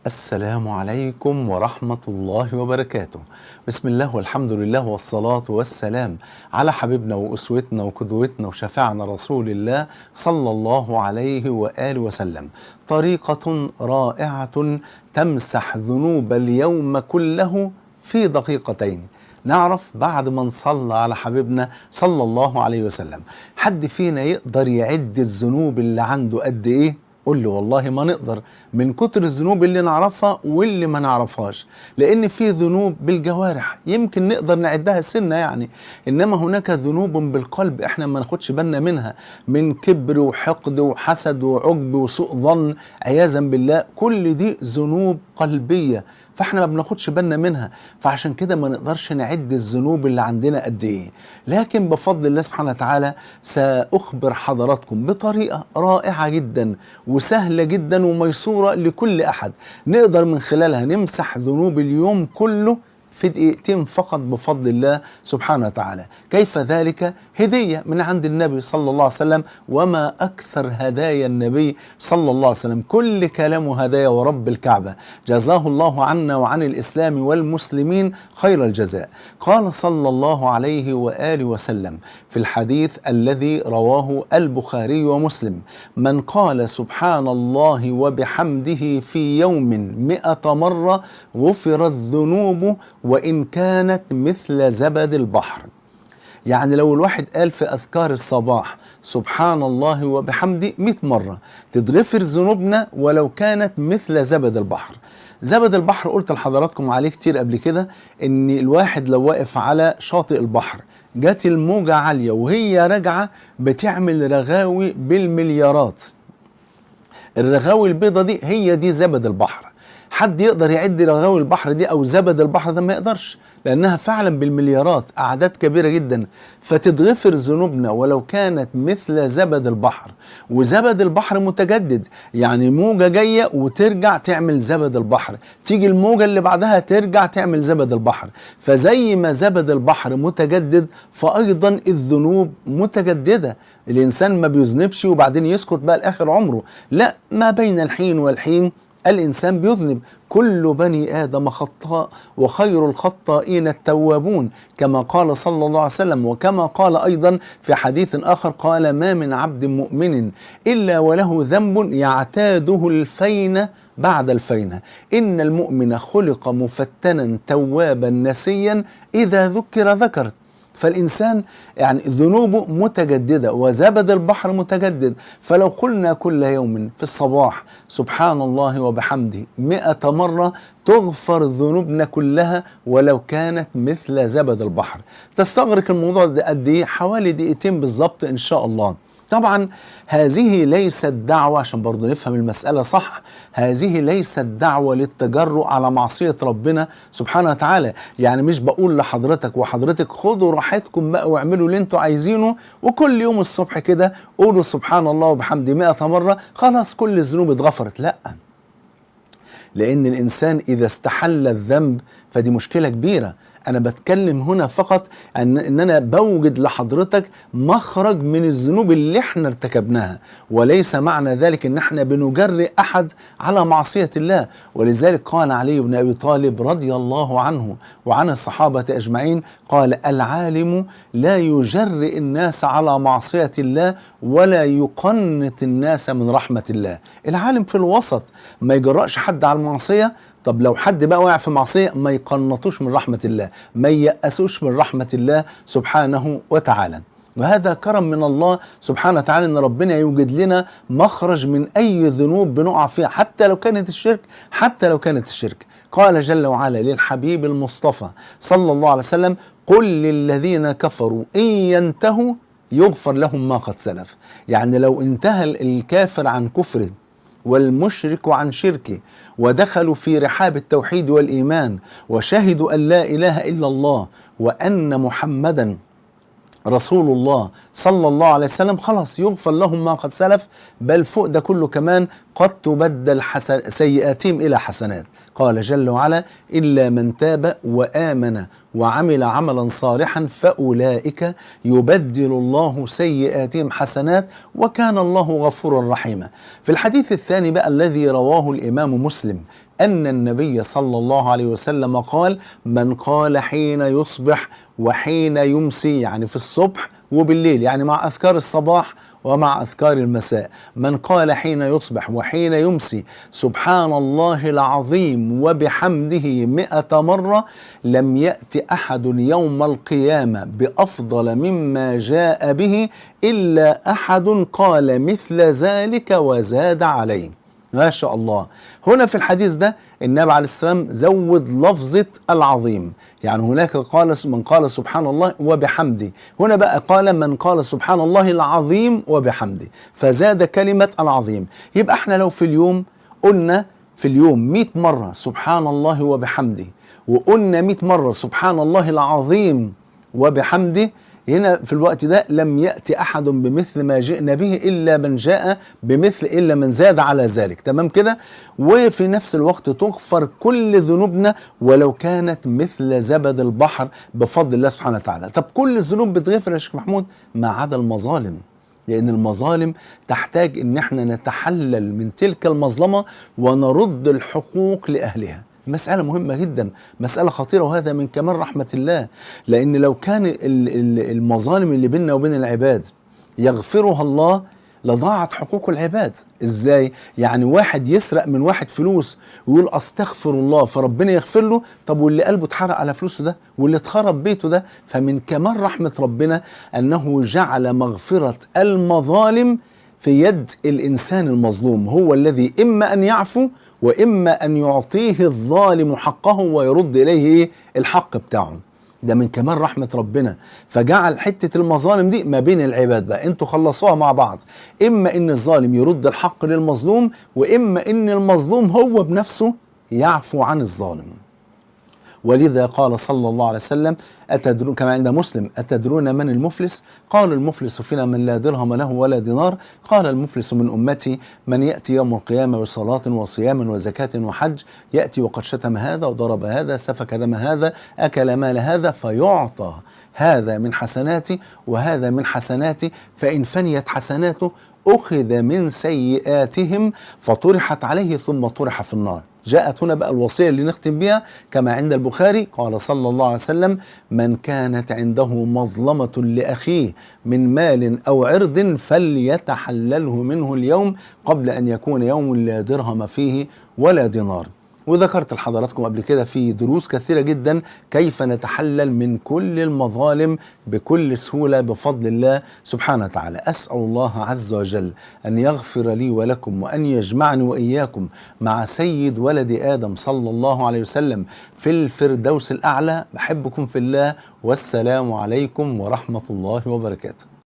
السلام عليكم ورحمة الله وبركاته. بسم الله والحمد لله والصلاة والسلام على حبيبنا وأسوتنا وقدوتنا وشفعنا رسول الله صلى الله عليه وآله وسلم. طريقة رائعة تمسح ذنوب اليوم كله في دقيقتين. نعرف بعد ما نصلى على حبيبنا صلى الله عليه وسلم. حد فينا يقدر يعد الذنوب اللي عنده قد إيه؟ قول له والله ما نقدر، من كتر الذنوب اللي نعرفها واللي ما نعرفهاش، لان في ذنوب بالجوارح يمكن نقدر نعدها سنة يعني، انما هناك ذنوب بالقلب احنا ما ناخدش بالنا منها، من كبر وحقد وحسد وعجب وسوء ظن عياذا بالله، كل دي ذنوب قلبية فاحنا ما بناخدش بالنا منها، فعشان كده ما نقدرش نعد الذنوب اللي عندنا قد ايه. لكن بفضل الله سبحانه وتعالى ساخبر حضراتكم بطريقة رائعة جدا وسهلة جدا وميسوره لكل احد، نقدر من خلالها نمسح ذنوب اليوم كله في دقيقتين فقط بفضل الله سبحانه وتعالى. كيف ذلك؟ هدية من عند النبي صلى الله عليه وسلم، وما أكثر هدايا النبي صلى الله عليه وسلم، كل كلامه هدايا ورب الكعبة، جزاه الله عنا وعن الإسلام والمسلمين خير الجزاء. قال صلى الله عليه وآله وسلم في الحديث الذي رواه البخاري ومسلم: من قال سبحان الله وبحمده في يوم 100 مرة غفرت ذنوبه وإن كانت مثل زبد البحر. يعني لو الواحد قال في أذكار الصباح سبحان الله وبحمده 100 مرة تتغفر ذنوبنا ولو كانت مثل زبد البحر. زبد البحر قلت لحضراتكم عليه كتير قبل كده، إن الواحد لو واقف على شاطئ البحر جات الموجة عالية وهي راجعة بتعمل رغاوي بالمليارات، الرغاوي البيضة دي هي دي زبد البحر. حد يقدر يعد رغاوي البحر دي او زبد البحر ده؟ ما يقدرش، لانها فعلا بالمليارات، اعداد كبيرة جدا. فتتغفر ذنوبنا ولو كانت مثل زبد البحر. وزبد البحر متجدد، يعني موجه جاية وترجع تعمل زبد البحر، تيجي الموجه اللي بعدها ترجع تعمل زبد البحر. فزي ما زبد البحر متجدد فايضا الذنوب متجددة. الانسان ما بيذنبش وبعدين يسكت بقى لاخر عمره، لا، ما بين الحين والحين الإنسان بيذنب. كل بني آدم خطاء وخير الخطائين التوابون، كما قال صلى الله عليه وسلم. وكما قال أيضا في حديث آخر، قال: ما من عبد مؤمن إلا وله ذنب يعتاده الفينة بعد الفينة، إن المؤمن خلق مفتنا توابا نسيا إذا ذكر ذكر. فالإنسان يعني ذنوبه متجددة وزبد البحر متجدد. فلو قلنا كل يوم في الصباح سبحان الله وبحمده 100 مرة تغفر ذنوبنا كلها ولو كانت مثل زبد البحر. تستغرق الموضوع ده قد إيه؟ حوالي دقيقتين بالظبط إن شاء الله. طبعا هذه ليست دعوة، عشان برضو نفهم المسألة صح، هذه ليست دعوة للتجرؤ على معصية ربنا سبحانه وتعالى. يعني مش بقول لحضرتك وحضرتك خدوا راحتكم بقى واعملوا اللي انتوا عايزينه، وكل يوم الصبح كده قولوا سبحان الله وبحمده 100 مرة خلاص كل الذنوب اتغفرت. لا، لأن الإنسان إذا استحل الذنب فدي مشكلة كبيرة. أنا بتكلم هنا فقط إن أنا بوجد لحضرتك مخرج من الذنوب اللي احنا ارتكبناها، وليس معنى ذلك إن احنا بنجرئ أحد على معصية الله. ولذلك قال علي بن أبي طالب رضي الله عنه وعن الصحابة أجمعين، قال: العالم لا يجرئ الناس على معصية الله ولا يقنط الناس من رحمة الله. العالم في الوسط، ما يجرأش حد على المعصية. طب لو حد بقى وقع في معصية ما يقنطوش من رحمة الله، ما ييأسوش من رحمة الله سبحانه وتعالى. وهذا كرم من الله سبحانه وتعالى ان ربنا يوجد لنا مخرج من اي ذنوب بنقع فيها، حتى لو كانت الشرك، حتى لو كانت الشرك. قال جل وعلا للحبيب المصطفى صلى الله عليه وسلم: قل للذين كفروا ان ينتهوا يغفر لهم ما قد سلف. يعني لو انتهى الكافر عن كفره والمشرك عن شركة ودخلوا في رحاب التوحيد والإيمان وشهدوا أن لا إله إلا الله وأن محمدا رسول الله صلى الله عليه وسلم، خلاص يغفر لهم ما قد سلف. بل فوق ده كله كمان قد تبدل سيئاتهم إلى حسنات. قال جل وعلا: إلا من تاب وآمن وعمل عملا صالحا فأولئك يبدل الله سيئاتهم حسنات وكان الله غفورا رحيما. في الحديث الثاني بقى الذي رواه الإمام مسلم أن النبي صلى الله عليه وسلم قال: من قال حين يصبح وحين يمسي، يعني في الصبح وبالليل، يعني مع أذكار الصباح ومع أذكار المساء، من قال حين يصبح وحين يمسي سبحان الله العظيم وبحمده 100 مرة، لم يأت أحد يوم القيامة بأفضل مما جاء به إلا أحد قال مثل ذلك وزاد عليه. ما شاء الله. هنا في الحديث ده النبي عليه السلام زود لفظة العظيم، يعني هناك قال من قال سبحان الله وبحمده، هنا بقى قال من قال سبحان الله العظيم وبحمده، فزاد كلمة العظيم. يبقى احنا لو في اليوم قلنا في اليوم 100 مرة سبحان الله وبحمده، وقلنا 100 مرة سبحان الله العظيم وبحمده، هنا في الوقت ده لم يأتي أحد بمثل ما جئنا به إلا من جاء بمثل، إلا من زاد على ذلك. تمام كده؟ وفي نفس الوقت تغفر كل ذنوبنا ولو كانت مثل زبد البحر بفضل الله سبحانه وتعالى. طب كل الذنوب بتغفر يا شيخ محمود ما عدا المظالم، لأن المظالم تحتاج إن احنا نتحلل من تلك المظلمة ونرد الحقوق لأهلها. مسألة مهمة جدا، مسألة خطيرة، وهذا من كمال رحمة الله، لأن لو كان المظالم اللي بيننا وبين العباد يغفرها الله لضاعت حقوق العباد. إزاي؟ يعني واحد يسرق من واحد فلوس ويقول أستغفر الله فربنا يغفر له، طب واللي قلبه اتحرق على فلوسه ده، واللي اتخرب بيته ده؟ فمن كمال رحمة ربنا أنه جعل مغفرة المظالم في يد الإنسان المظلوم، هو الذي إما أن يعفو وإما أن يعطيه الظالم حقه ويرد إليه الحق بتاعه. ده من كمال رحمة ربنا، فجعل حتة المظالم دي ما بين العباد بقى، انتوا خلصوها مع بعض، إما إن الظالم يرد الحق للمظلوم، وإما إن المظلوم هو بنفسه يعفو عن الظالم. ولذا قال صلى الله عليه وسلم: أتدرون، كما عند مسلم، أتدرون من المفلس؟ قال: المفلس فينا من لا درهم له ولا دينار. قال: المفلس من أمتي من يأتي يوم القيامة بصلاة وصيام وزكاة وحج، يأتي وقد شتم هذا وضرب هذا، سفك دم هذا، أكل مال هذا، فيعطى هذا من حسناتي وهذا من حسناتي، فإن فنيت حسناته أخذ من سيئاتهم فطرحت عليه ثم طرح في النار. جاءت هنا بقى الوصية اللي نختم بها كما عند البخاري، قال صلى الله عليه وسلم: من كانت عنده مظلمة لأخيه من مال أو عرض فليتحلله منه اليوم قبل أن يكون يوم لا درهم فيه ولا دينار. وذكرت لحضراتكم قبل كده في دروس كثيرة جدا كيف نتحلل من كل المظالم بكل سهولة بفضل الله سبحانه وتعالى. أسأل الله عز وجل أن يغفر لي ولكم وأن يجمعني وإياكم مع سيد ولد آدم صلى الله عليه وسلم في الفردوس الأعلى. بحبكم في الله، والسلام عليكم ورحمة الله وبركاته.